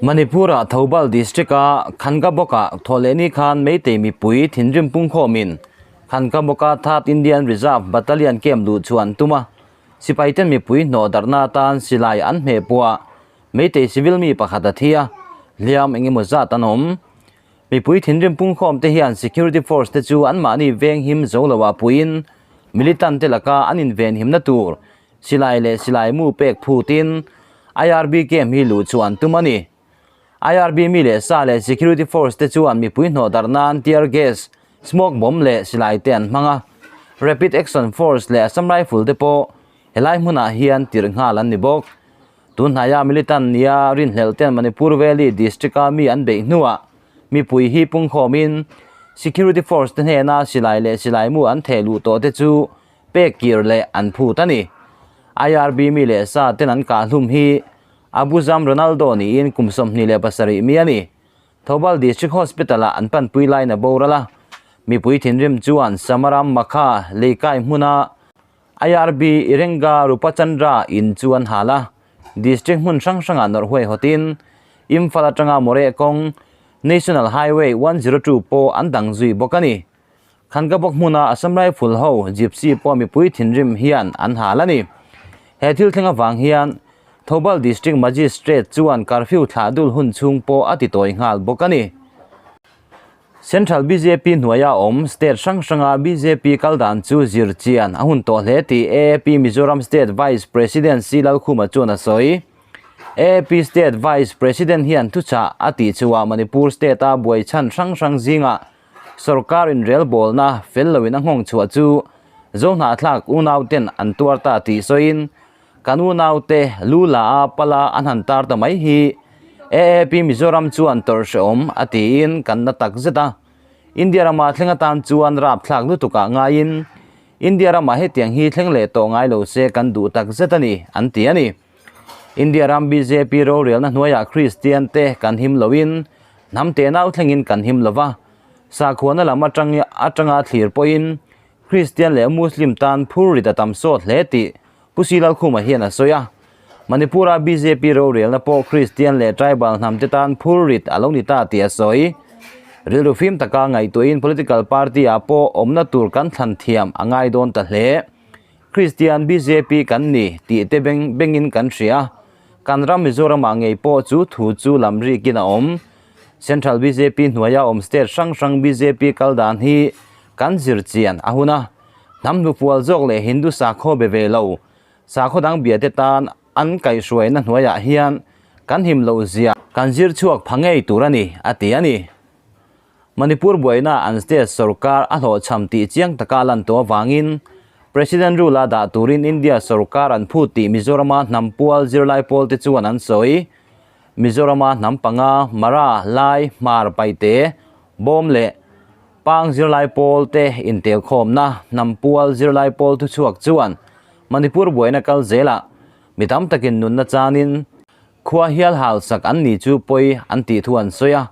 Manipur-a Thoubal District-a Khanka-bawkah thawhlehni khan Meitei mipui thinrim pungkhawmin Khanka-bawka Third Indian Reserve Battalion camp luh chu an tum a, sipaiten mipui hnawh darhna atan silai an hmeh pawh a Meitei civil mi pakhat a thi a, hliam eng emaw zat an awm. Mipui thinrim pungkhawm te hian security force te chu anmahni veng him zo lo ah puiin militant te laka an inven himna tur silai leh silai mu pek phutin IRB camp hi luh chu an tum a ni. IRB mi leh sa leh security force te chuan mipui hnawh darh nan tear gas, smoke bomb leh silai te an hmang a. Rapid Action Force leh Assam Rifle te pawh helai hmunah hian tirh nghal an ni bawk. Tun hnaia militant nia rinhlelh ten Manipur Valley district-a mi an beih hnuah mipui hi pungkhawmin security force te hnena silai leh silai mu an theh luh tawh te chu pek kir leh an phut a ni. IRB mi leh sa ten an kah hlum hi Abuzam Ronaldo niin kum 27 mi a ni. Thoubal District Hospital-ah an panpui laiin a boral a, mipui thinrim chuan Samaram Makha leikai hmuna IRB Irenga Rupachandra in chu an hal a, district hmun hrang hrangah nawrh huai hawtin Imphal atanga Moreh kawng National Highway 102 pawh an dang zui bawk a ni. Khankabawk hmuna Assam Rifle ho Gypsy pawh mipui thinrim hian an hal a ni. He thil thleng avang hian Thoubal District Magistrate chuan curfew thlah dul hun chhung pawh a ti tawi nghal bawk a ni. Central bjp hnuaia awm state hrang hranga bjp kal dan chu zir chian a hun tawh hle tih AAP Mizoram State Vice President C Lalkhuma chuan a sawi. AAP State Vice President hian thuchah a tih chhuah Manipur state-a buai chhan hrang hrang zingah sorkar inrelbawlna fel loin a nghawng chhuah chu Zohnahthlak unauten an tuar ta tih sawiin Kan unaute lu la a pala an han tar ta mai hi AAP Mizoram chuan tawrh hrehawm a tiin kan na tak zet a. India rama thleng atan chuan rapthlak lutukah ngaiin India ramah hetiang hi thleng leh tawh ngai lo se kan duh tak zet a ni an ti a ni. India ram bjp rorelna hnuaiah Kristian te kan him loin hnam tenau thlengin kan him lova, sakhuana lam atang atanga thlir pawhin Kristian leh Muslim tan phur rit a tam sawt hle tih Pu Si Lalkhuma hian a sawi a. Manipur-a bjp rorelna pawh Kristian leh tribal hnamte tan phur rit a lo ni ta tih a sawi. Rilru fim taka ngaihtuahin political party-ah pawh awmna tur kan thlan thiam a ngai dawn ta hle. Kristian bjp kan ni tih te beng bengin kan hria. Kan ram Mizoramah ngei pawh chu thu chu lam rikin a awm. Central bjp hnuaia awm state hrang hrang bjp kal dan hi Kan zir chian a hun a, hnam hnufual zawk leh Hindu sakhaw be ve lo, sakhaw dang bia te tan an kaihhruaina hnuaiah hian kan him loh zia kan zir chhuak pha ngei tur a ni, a ti a ni. Manipur buaina an state sorkar a hlawhchham tih chiang taka lan tawh avangin President rule a dah turin India sorkar an phut tih Mizorama hnam pual zirlai pawl te chuan an sawi. Mizorama hnam panga, Mara, Lai, Hmar, Paite, Bawm leh Pang zirlai pawl te intelkhawmna hnam pual zirlai pawl thuchhuak chuan Manipur buaina kal zelah mi tam takin nunna chanin khua hial hal sak an ni chu pawi an tih thu an sawi a,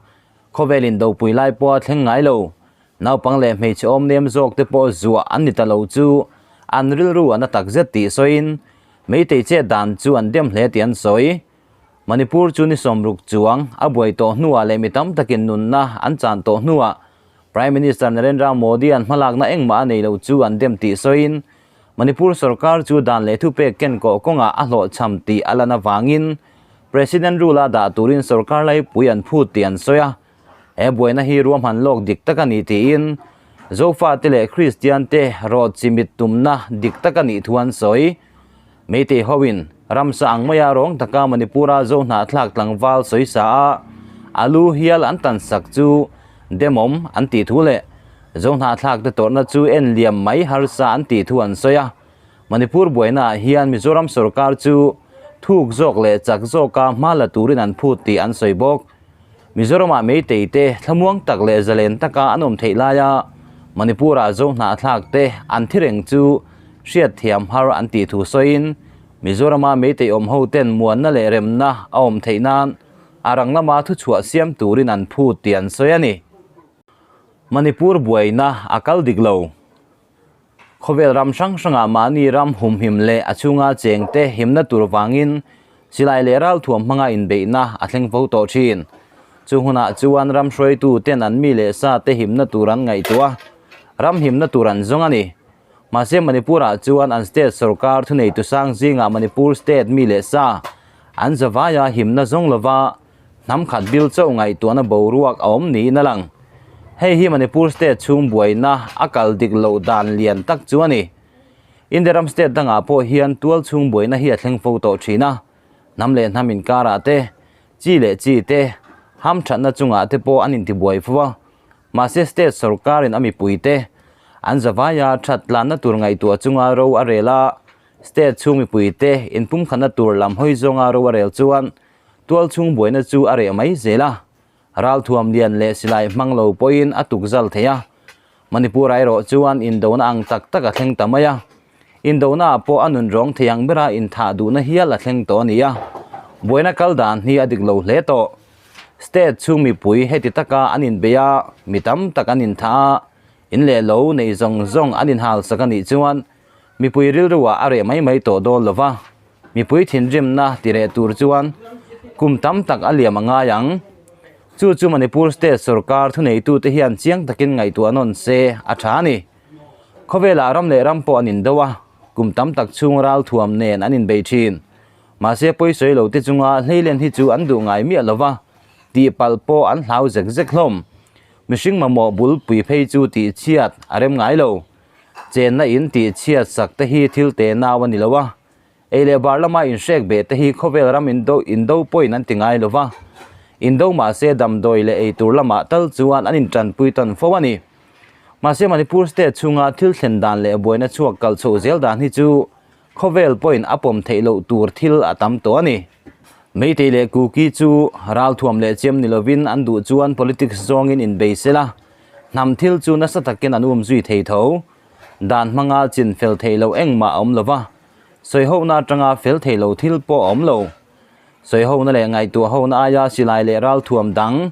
khawvel indopui lai pawha thleng ngai lo. Naupang leh hmeichhe awm nem zawk te pawh zuah an ni ta lo chu an rilru an a takzet tih sawiin Meitei chet dan chu an dem hle tih an sawi. Manipur chu ni 60 chuang a buai tawh hnuah leh mi tam takin nunna an chan tawh hnuah Prime Minister Narendra Modi an hmalakna engmah a nei lo chu an dem tih sawiin Manipur sorkar chu dan leh thupek ken kawh kawngah a hlawhchham tih a lan avangin President rule a dah turin sorkar laipui an phut tih an sawi a. He buaina hi ruahman lawk dik tak a ni tiin Zofate leh Kristian te rawt chimit tumna dik tak a nih thu an sawi. Meitei hoin ramsa ang maia rawng taka Manipura Zo hnahthlak tlangval sawisa a alu hial an tan sak chu demawm an tih thu leh Zo hnahthlak te tawrhna chu en liam mai harsa an tih thu an sawi a. Manipur buainaah hian Mizoram sorkar chu thuk zawk leh chak zawka hma la turin an phut tih an sawi bawk. Mizoramah Meitei te thlamuang tak leh zalen taka an awm theih laia Manipur-ah Zo hnahthlak te an thi reng chu hriatthiam har an tih thu sawiin Mizorama Meitei awm ho ten muanna leh remna a awm theih nan a rang lama thuchhuah siam turin an phut tih an sawi a ni. Manipur buaina a kal dik lo. Khawvel ram hrang hrangah mahni ram humhim leh a chhunga chengte himna tur vangin Silai leh ralthuam hmanga inbeihna a thleng fo tawh thin. Chu hunah chuan ram hruaitu ten an mi leh sa te himna tur an ngaihtuah a, ram himna tur an zawng a ni. Mahse Manipur ah chuan an state sorkar thuneitu sang zingah Manipur state mi leh sa an zavaia himna zawng lova hnam khat bil chauh ngaihtuahna boruak a awm niin a lang. Hei hi Manipur state chhung buaina a kal dik loh dan lian tak chu a ni. India ram state dangah pawh hian tual chhung buaina hi a thleng fo tawh thin a, hnam leh hnam inkarah te, chi leh chi te, hamthatna chungah te pawh an intibuai fo a. Mahse state sorkarin a mipuite an zavaia that tlanna tur ngaihtuah chunga ro a rel a, state chhung mipuite inpumkhatna tur lam hawi zawnga ro a rel chuan tual chhung buaina chu a reh mai zel a. Ralthuam lian leh silai hmang lo pawhin a tuk zal thei a. Manipur erawh chuan indona ang tak tak a thleng ta mai a. Indona ah pawh a nun rawng thei ang bera inthah duhna hial a thleng tawh a ni a. Buaina kal dan hi a dik lo hle tawh. State chhung mipui heti taka an inbei a, mi tam tak an inthah a, in leh lo nei zawng zawng an inhal sak a nih chuan mipui rilru ah a reh mai mai tawh dawn lo va. Mipui thinrimna ti reh tur chuan kum tam tak a liam a ngai ang. Chu chu Manipur state sorkar thuneitute hian chiang takin ngaihtuah nawn se a tha a ni. Khawvelah ram leh ram pawh an indo a, kum tam tak chhung ralthuam nen an inbei thin. Mahse pawisawi lo te chunga hleilen hi chu an duh ngai miah lo va, tihpalh pawh an hlau zek zek hlawm. Mihring mamawh bulpui phei chu tihchhiat a rem ngai lo. Chenna in tihchhiat sak te hi thil te nau a ni lo a, ei leh bar lama inhrek beh te hi khawvel ram indo indo pawhin an ti ngai lo va, indo mahse damdawi leh eitur lamah tal chuan an intanpui tawn fo a ni. Mahse Manipur state chhunga thil thlen dan leh buaina chhuak kal chhoh zel dan hi chu khawvel pawhin a pawm theih loh tur thil a tam tawh a ni. Meitei leh Kuki chu ralthuam leh chiam ni lovin an duh chuan politics zawngin inbei sela, hnam thil chu nasa takin an um zui thei tho. Dan hmanga chin fel thei lo engmah a awm lo va, sawihohna atanga fel thei lo thil pawh a awm lo. Sawihohna leh ngaihtuahhohna aia silai leh ralthuam dang,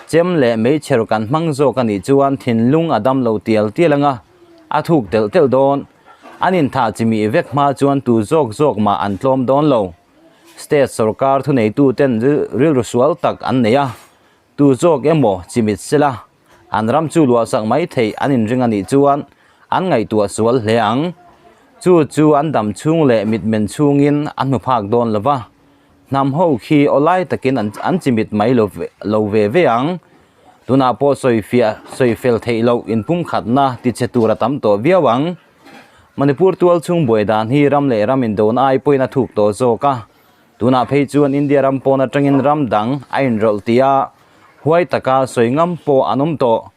chem leh meichher kan hmang zawk a nih chuan thinlung a dam lo tial tial anga a thuk telh telh dawn. An inthah chimih vek hma chuan tu zawk zawk mah an tlawm dawn lo. State sorkar thuneituten rilru sual tak an nei a, tu zawk emaw chimit sela an ram chu luahsak mai theih an inring a nih chuan an ngaihtuah sual hle ang. Chu chu an dam chhung leh mitmen chhungin a hnu phak dawn lo va, hnam ho khi awlai takin an an chimit mai lo lo ve ve ang. Tunah pawh sawifiah sawi fel theih loh inpumkhatna tichhe tur a tam tawh viau ang. Manipur tual chhung buai dan hi ram leh ram indona ai pawhin a thuk tawh zawk a. Tunah phei chuan India ram pawn atangin ram dang a inrawlh tih a, huai taka sawi ngam pawh an awm tawh.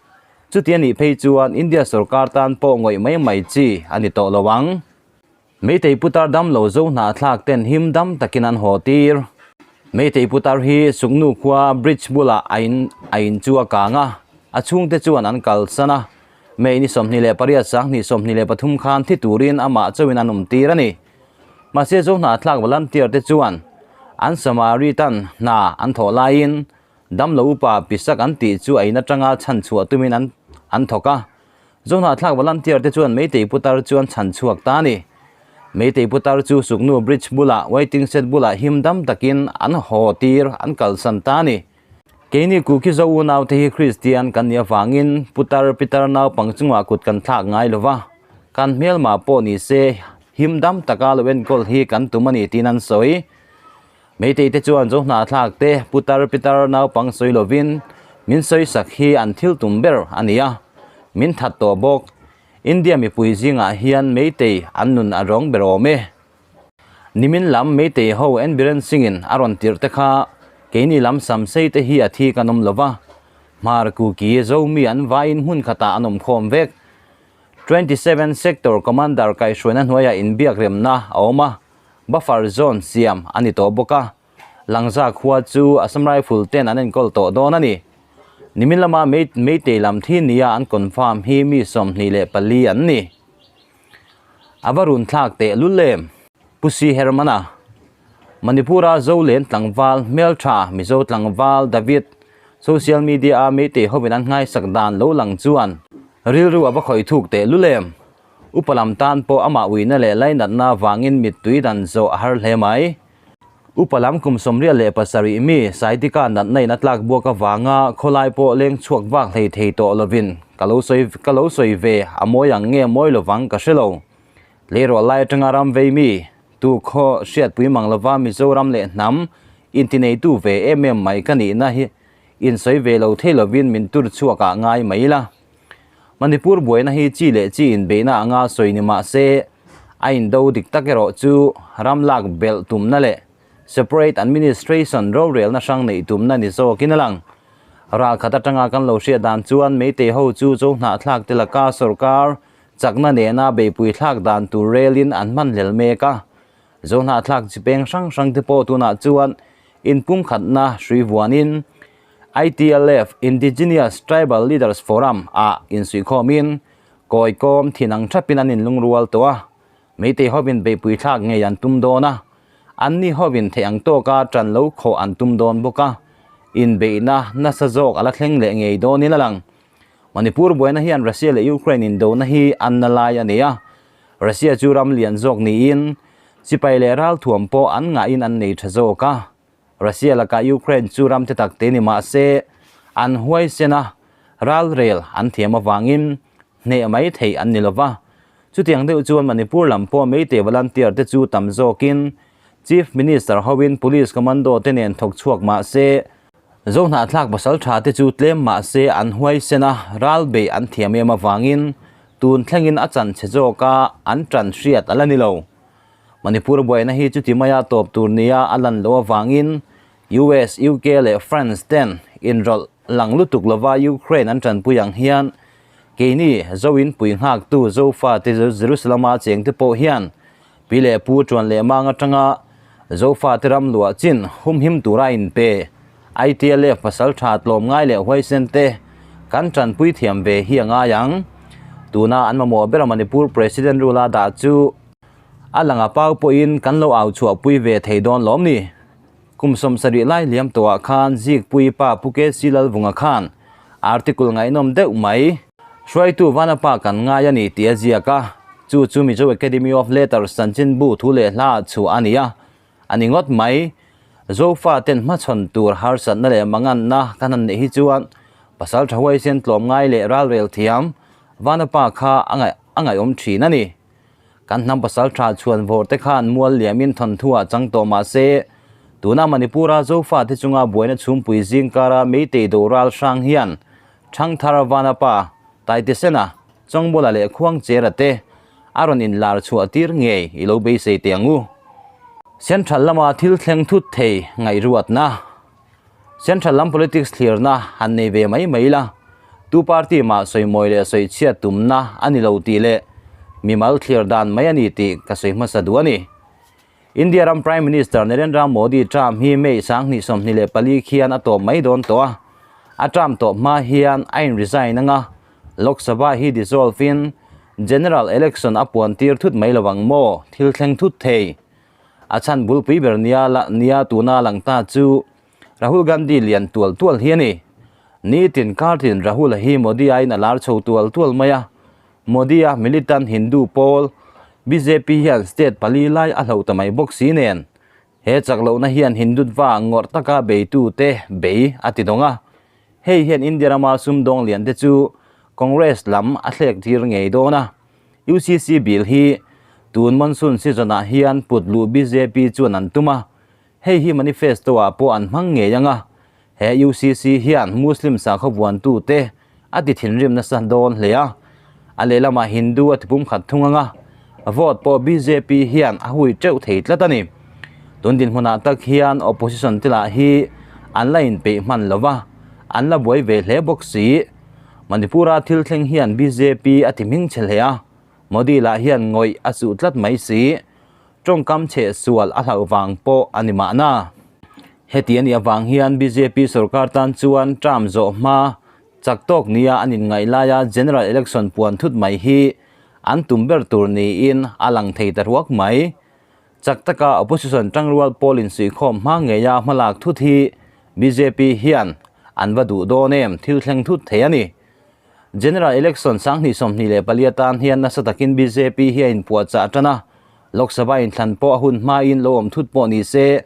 Chuti a nih phei chuan India sorkar tan pawh ngawih mai mai chi a ni tawh lo ang. Meitei putar dam lo zo hnahthlak ten him dam takin an haw tir. Meitei putar hi Suknu khua bridge bulah a in a in chu a kang a, a chhungte chuan an kalsan a. May ni 28 2023 khan thi turin amah chauhin an awm tir a ni. Mahse zo hnahthlak volunteer te chuan an Samaritan hna an thawh laiin damlo upa pisak an tih chu a in atanga chhanchhuah tumin an an thawk a. Zo hnahthlak volunteer te chuan Meitei putar chu an chhanchhuak ta a ni. Meitei putar chu Suknu Bridge bulah waiting shed bulah him dam takin an haw tir an kalsan ta a ni. Keini Kuki Zo unaute hi Kristian kan nih avangin putar pitar naupang chungah kut kan thlak ngai lo va, kan hmelmah pawh ni se him dam taka lo enkawl hi kan tum a ni tiin an sawi. Meitei te chuan Zo hnahthlak te putar pitar naupang sawi lovin min sawisak hi an thil tum ber a ni a, min that tawh bawk. India mipui zingah hian meitei an nun a rawng ber awm e. Nimin lam Meitei ho N Biren Singh-in a rawn tirh te kha keini lam Samsei te hi a thi kan awm lo va, Hmar Kuki Zomi an vaiin hmun khatah an awm khawm vek. 27 Sector Commander kaihhruaina hnuaiah inbiak remna a awm a, buffer zone siam a ni tawh bawk a, Langza khua chu Assam Rifle ten an enkawl tawh dawn a ni. Nimin lama Meitei lam thi nia an confirm hi mi 24 an ni. A va run thlak teh lul em? Pu Si Hermana, Manipur-a Zolen tlangval hmeltha Mizo tlangval David, social media-a Meitei hovin an nghaisak dan lo lang chuan rilru a va khawih thuk teh lul em? Upa lam tan pawh amah uina leh lainatna vangin mittui dan zawh a har hle mai. Upa lam kum 87 mi Saitika natna in a tlak buak avanga khawlai pawh leng chhuak vak hlei thei tawh lovin ka lo sawi ka lo sawi ve a mawi ang nge mawi lovang ka hre lo. Tleirawl lai atanga ram vei mi tu khaw hriatpui mang lova Mizoram leh hnam intineitu ve em em mai ka nihna hi insawi ve lo thei lovin min tur chhuak ah ngai mai ila. Manipur buaina hi chi leh chi inbeihna anga sawi ni mah se, a indo dik tak erawh chu ram lak belh tumna leh separate administration rorelna hrang neih tumna ni zawkin a lang. Ral khat atanga kan lo hriat dan chuan Meitei ho chu zo hnahthlak te laka sorkar chakna nena beihpui thlak dan tur relin an hman hlel mek a. Zo hnahthlak chi peng hrang hrang te pawh tunah chuan inpumkhatna hrui vuanin ITLF, Indigenous Tribal Leaders Forum, ah insuihkhawmin kawi kawm thin ang thapin an inlungrual tawh a, Meitei hovin beihpui thlak ngei an tum dawn a, anni hovin theih ang tawka tan lo khawh an tum dawn bawk a, inbeihna nasa zawk a la thleng leh ngei dawnin a lang. Manipur buaina hian Russia leh Ukraine indona hi an na lai a nei a, Russia chu ram lian zawk niin sipai leh ralthuam pawh an ngahin an nei tha zawk a, Russia lakah Ukraine chu ram te tak te ni mah se an huaisen a, ral rel an thiam avangin hneh mai theih an ni lo va. Chutiang deuh chuan Manipur lam pawh Meitei volunteer te chu tam zawkin Chief Minister hoin Police Commando te nen thawk chhuak mah se, Zohnahthlak pasal tha te chu tlem mah se an huaisen a, ral beih an thiam em avangin tun thlengin a chan chhe zawka an tan hriat a la ni lo. Manipur buaina hi chuti maia tawp tur nia a lan loh avangin US, UK leh France ten inrawlh lang lutuk lova Ukraine an tanpui ang hian keini Zoin pui nghaktu Zofa te Jerusalem-a chengte pawh hian pi leh pu tuan leh mang atanga Zofa te ram luah chin humhim tura inpe ITLF pasal tha tlawm ngai leh huaisen te kan tanpui thiam ve hi a ngai ang. Tuna an mamawh ber Manipur President rule-a dah chu A langa pau pawhin kan lo au chhuahpui ve thei dawn lawm ni? Kum 70 lai liam tawhah khan Zikpui pa Pu KC Lalvunga khan article ngaihnawm deuh mai, Hruaitu Vanapa kan ngai a ni tih a ziak a, chu chu Mizo Academy of Letters chanchinbu thu leh hla ah chhuah a ni a, a ni ngawt mai. Zofa ten hmachhawn tur harsatna leh manganna kan han neih hi chuan pasal tha huaisen tlawm ngai leh ralrel thiam Vanapa kha a ngaihawm thin a ni. Kan hnam pasal tha chhuan vawr te khan mual liamin thawnthu ah chang tawh mah se, tuna Manipura Zofa te chunga buaina chhumpui zingkara Meitei Doral hrang hian Thangthar Vanapa, Taitisena, Chawngbawla leh Khuangchera te a rawn inlar chhuah tir ngei i lo beisei teh ang u. Central lama thil thleng thut thei ngaihruatna. Central lam politics thlirna han nei ve mai mai ila, tu party mah sawimawi leh sawichhiat tumna a ni lo tih leh mimal thlir dan mai a ni tih ka sawi hmasa duh a ni. India ram Prime Minister Narendra Modi term hi May 2024 khian a tawp mai dawn tawh a, a term tawp hma hian a in resign anga Lok Sabha hi dissolve in General Election a puan tir thut mai lo ang maw thil thleng thut thei. A chhan bulpui ber nia la nia tuna lang ta chu Rahul Gandhi lian tual tual hi a ni. Nitin kartin Rahul-a hi Modi-a in a lar chho tual tual mai a. Modi-a militant Hindu pawl bjp hian state pali lai a hloh ta mai bawk si nen. He chak lohna hian Hindutva ngawrh taka beitute bei a ti dawng a. Hei hian India rama sumdawng lian te chu Congress lam a thlek tir ngei dawn a. UCC bill hi tun monsoon season ah hian put luh bjp chuan an tum a, hei hi manifesto ah pawh an hmang ngei ang a, he UCC hian Muslim sakhaw vuantu te a ti thinrim nasa dawn hle a, a lehlamah Hindu a ti pumkhat thung ang a, vote pawh bjp hian a hui teuh thei tlat a ni. Tun dinhmunah tak hian opposition te lah hi an la inpeih hman lo va, an la buai ve hle bawk si. Manipur-a thil thleng hian bjp a ti hming chhe hle a, Modi lah hian ngawih a chuh tlat mai si. Tawngkam chhe sual a hlauh vang pawh a ni mahna. Heti a nih avang hian bjp sorkar tan chuan term zawh hma chak tawk nia an inngaih laia general election puan thut mai hi an tum ber tur niin a lang thei ta ruak mai. Chak taka opposition tangrual pawl insuihkhawm hma ngeia hmalak thut hi bjp hian an va duh dawn em thil thleng thut thei a ni. General Election 2024 atan hian nasa takin bjp hi a inpuahchah tan a, Lok Sabha inthlan pawh a hun hmain lo awm thut pawh ni se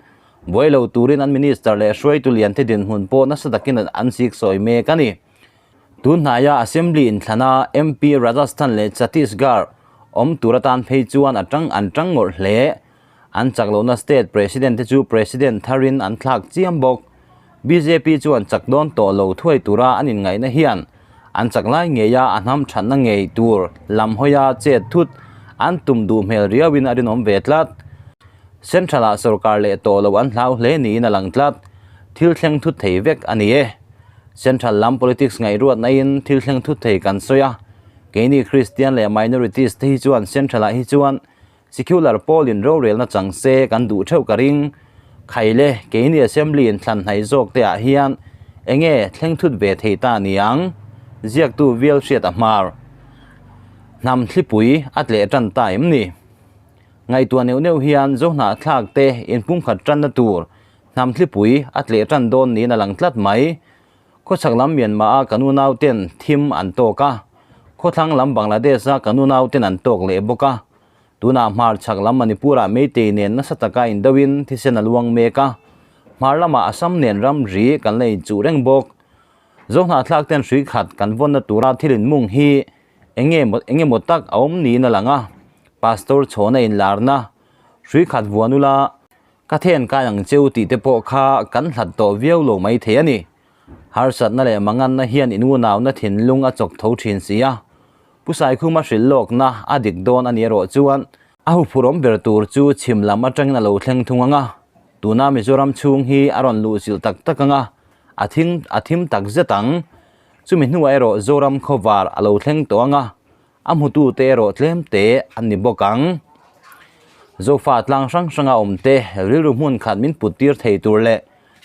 Buai lo turin an minister leh hruaitu liante dinhmun pawh nasa takin an siksawi mek a ni. Tun hnaia Assembly inthlana MP Rajasthan leh Chhattisgarh awm tur atan phei chuan a tang an tang ngawrh hle. An chak lohna state president te chu president tharin an thlak chiam bawk. Bjp chuan chak dawn tawh lo thuai tura an inngaihna hian an chak lai ngeia a hnam thatna ngei tur lam hawia chet thut an tum duh hmel riauin a rinawm ve tlat. Central-ah sorkar leh tawh lo an hlau hle niin a lang tlat. Thil thleng thut thei vek a ni e. Central lam politics ngaihruatnain thil thleng thut thei kan sawi a, keini Kristian leh minorities te hi chuan Central-ah hi chuan Secular pawlin rorelna chang se kan duh theuh ka ring. Khaile, keini Assembly in thlan hnaih zawk te ah hian enge thleng thut ve thei ta niang? Ziaktu vial hriat a hmar. Hnam thlipui a tleh tan ta em ni? Ngaihtuah neuh neuh hian Zohnahthlak te inpumkhat tanna tur hnam thlipui a tleh tan dawn niin a lang tlat mai. Khawchhak lam Myanmar-a kan unauten thim an tawk a, khawthlang lam Bangladesh-a kan unauten an tawk leh bawk a. Tunah hmarchhak lam Manipur-ah Meitei nen nasa taka indauhin thisen a luang mek a, hmar lamah Assam nen ramri kan la inchuh reng bawk. Zohnahthlak ten hrui khat kan vawnna tura thil inmung hi enge engemaw tak a awm niin a lang a, Pastor chhawna inlarna hrui khat vuan ula, Ka then kai ang cheu tih te pawh kha kan hlat tawh viau lo mai thei a ni. Harsatna leh manganna hian in unauna thinlung a chawk tho thin si a. Pu Saikhuma hrilh lawkna a dik dawn a ni erawh chuan a huphurhawm ber tur chu chhim lam atangin a lo thleng thung ang a. Tuna Mizoram chhung hi a rawn luh chilh tak tak ang a, a thing a thim tak zet ang. Chumi hnuah erawh Zoram khawvar a lo thleng tawh ang a, A hmutute erawh tlem te an ni bawk ang. Zofa tlang hrang hranga awmte rilru hmun khat min put tir thei tur leh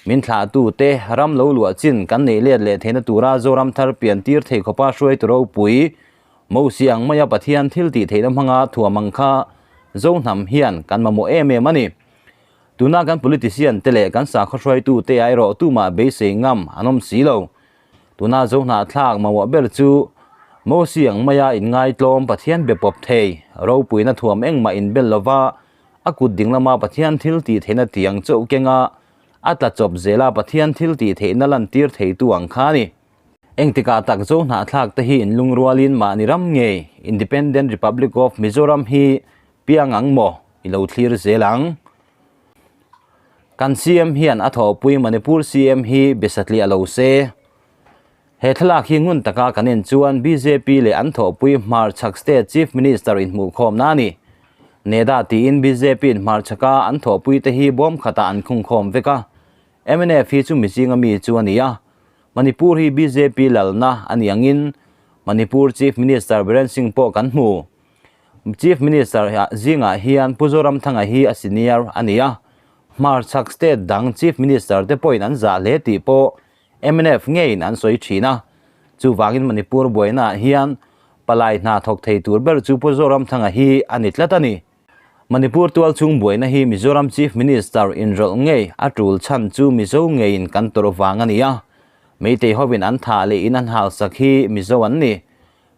min thlahtute ram lo luah chin kan neih let leh theihna tura Zoram thar pian tir thei khawpa hruaitu ropui Mosi ang maia Pathian thil tih theihna hmanga thuam ang kha Zo hnam hian kan mamawh em em a ni. Tuna kan politician te leh kan sakhaw hruaitute ah erawh tumah beisei ngam an awm si lo. Tuna Zohnahthlak mamawh ber chu Mosi ang maia inngaitlawm Pathian be pawp thei, ropuina thuam engmah inbel lova a kut ding lama Pathian thil tih theihna tiang chauh kenga a tla chawp zela Pathian thil tih theihna lantir theitu ang kha a ni. Engtikah tak Zohnahthlak te hi inlungrualin mahni ram ngei Independent Republic of Mizoram hi piang ang maw i lo thlir zel ang? Kan CM hian a thawhpui Manipur CM hi be satliah lo se. He thlalak hi ngun taka kan en chuan bjp leh an thawhpui Hmarchhak State Chief Minister inhmuhkhawmna a ni. Neda tiin bjp in Hmarchhaka an thawhpui te hi bawm khatah an khungkhawm vek a. Mnf hi chu mizinga mi chu a ni a. Manipur hi bjp lalna a ni angin Manipur Chief Minister Biren Singh pawh kan hmu. Chief Minister zingah hian Pu Zoramthanga hi a senior a ni a, hmarchhak state dang Chief Minister te pawhin an zah hle tih pawh mnf ngeiin an sawi thin a. Chuvangin Manipur buainaah hian palai hna thawk thei tur ber chu Pu Zoramthanga hi a ni tlat a ni. Manipur tualchhung buaina hi Mizoram Chief Minister inrawlh ngei a tul chhan chu Mizo ngeiin kan tawrh vang a ni a, Meitei hovin an thah leh in an halsak hi Mizo an ni.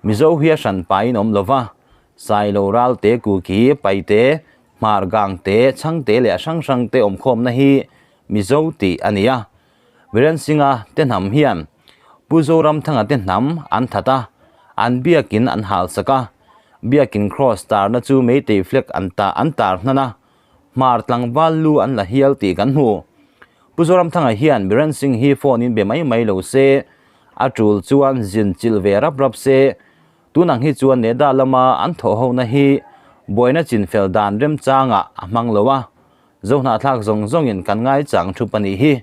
Mizo hi a hran pain awm lova, Sailo ral te, Kuki, Paite, Hmar gang te, Chhangte leh a hrang hrang te awmkhawmna hi Mizo tih a ni a. Biren Singh-a te hnam hian Pu Zoramthanga te hnam an that a, an biakin an halsak a, biakin cross tarna chu Meitei flag an ta an tar hnan a, Hmar tlangval lu an la hial tih kan hmu. Pu Zoramthanga hian Biren Singh hi phone in be mai mai lo se, A tul chuan zin chilh ve rap rap se, tun ang hi chuan Neda lama an thawh hona hi buaina chinfel dan remchangah a hmang lo a, Zohnahthlak zawng zawngin kan ngaichang thu pahnih hi.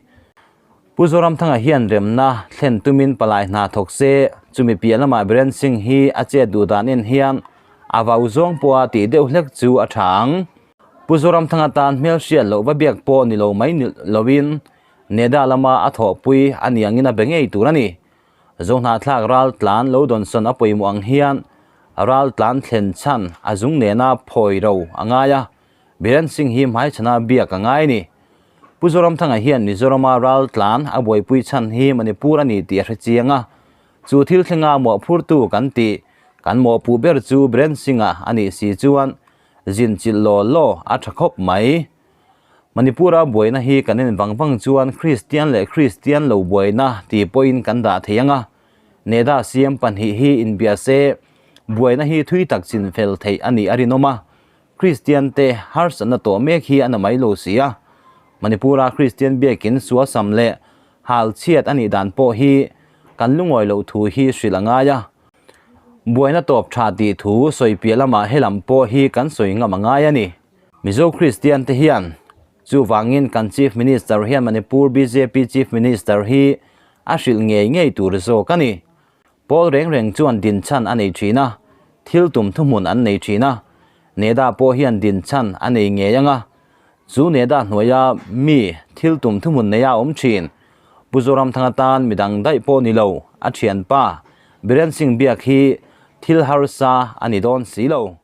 Pu Zoramthanga hian remna thlen tumin palai hna thawk se, chumi piah lamah Biren Singh hi a chet duh dan en hian a vau zawng pawha tih deuh hlek chu a tha ang. Pu Zoramthanga tan hmelhriat loh va biak pawh ni lo mai ni loin Neda lama a thawhpui a ni angin a be ngei tur a ni. Zohnahthlak ral tlan lo dawnsawn a pawimawh ang hian ral tlan thlen chhan a zung nena phawi ro a ngai a, Biren Singh hi hmaichhana biak a ngai a ni. Pu Zoramthanga hian Mizorama ral tlan a buaipui chhan hi Manipur a ni tih a hre chiang a, chu thil thlenga mawhphurtu kan tih kan mawhpuh ber chu Biren Singh-a a nih si chuan zin chilh law law a tha khawp mai. Manipur-a buaina hi kan en vang vang chuan Kristian leh Kristian lo buaina ti pawhin kan dah thei ang a, Neda siam pahnih hi inbia se buaina hi thui tak chin fel theih a nih a rinawm a, Kristian te harsatna tawh mek hi a na mai lo si a. Manipur-a Kristian biakin suasam leh hal chhiat a nih dan pawh hi kan lungawi loh thu hi hrilh a ngai a. Buaina tawp tha tih thu sawi piah lamah helam pawh hi kan sawi ngam a ngai a ni. Mizo Kristian te hian chuvangin kan Chief Minister hian Manipur bjp Chief Minister hi a hrilh ngei ngei tur zawk a ni. Pawl reng reng chuan din chhan a nei thin a, thil tum thuhmun an nei thin a, Neda pawh hian din chhan a nei ngei ang a, chu Neda hnuaia mi thil tum thuhmun neia a awm thin. Pu Zoramthanga tan midang daih pawh ni lo, a thianpa Biren Singh biak hi thil harsa a ni dawn si lo.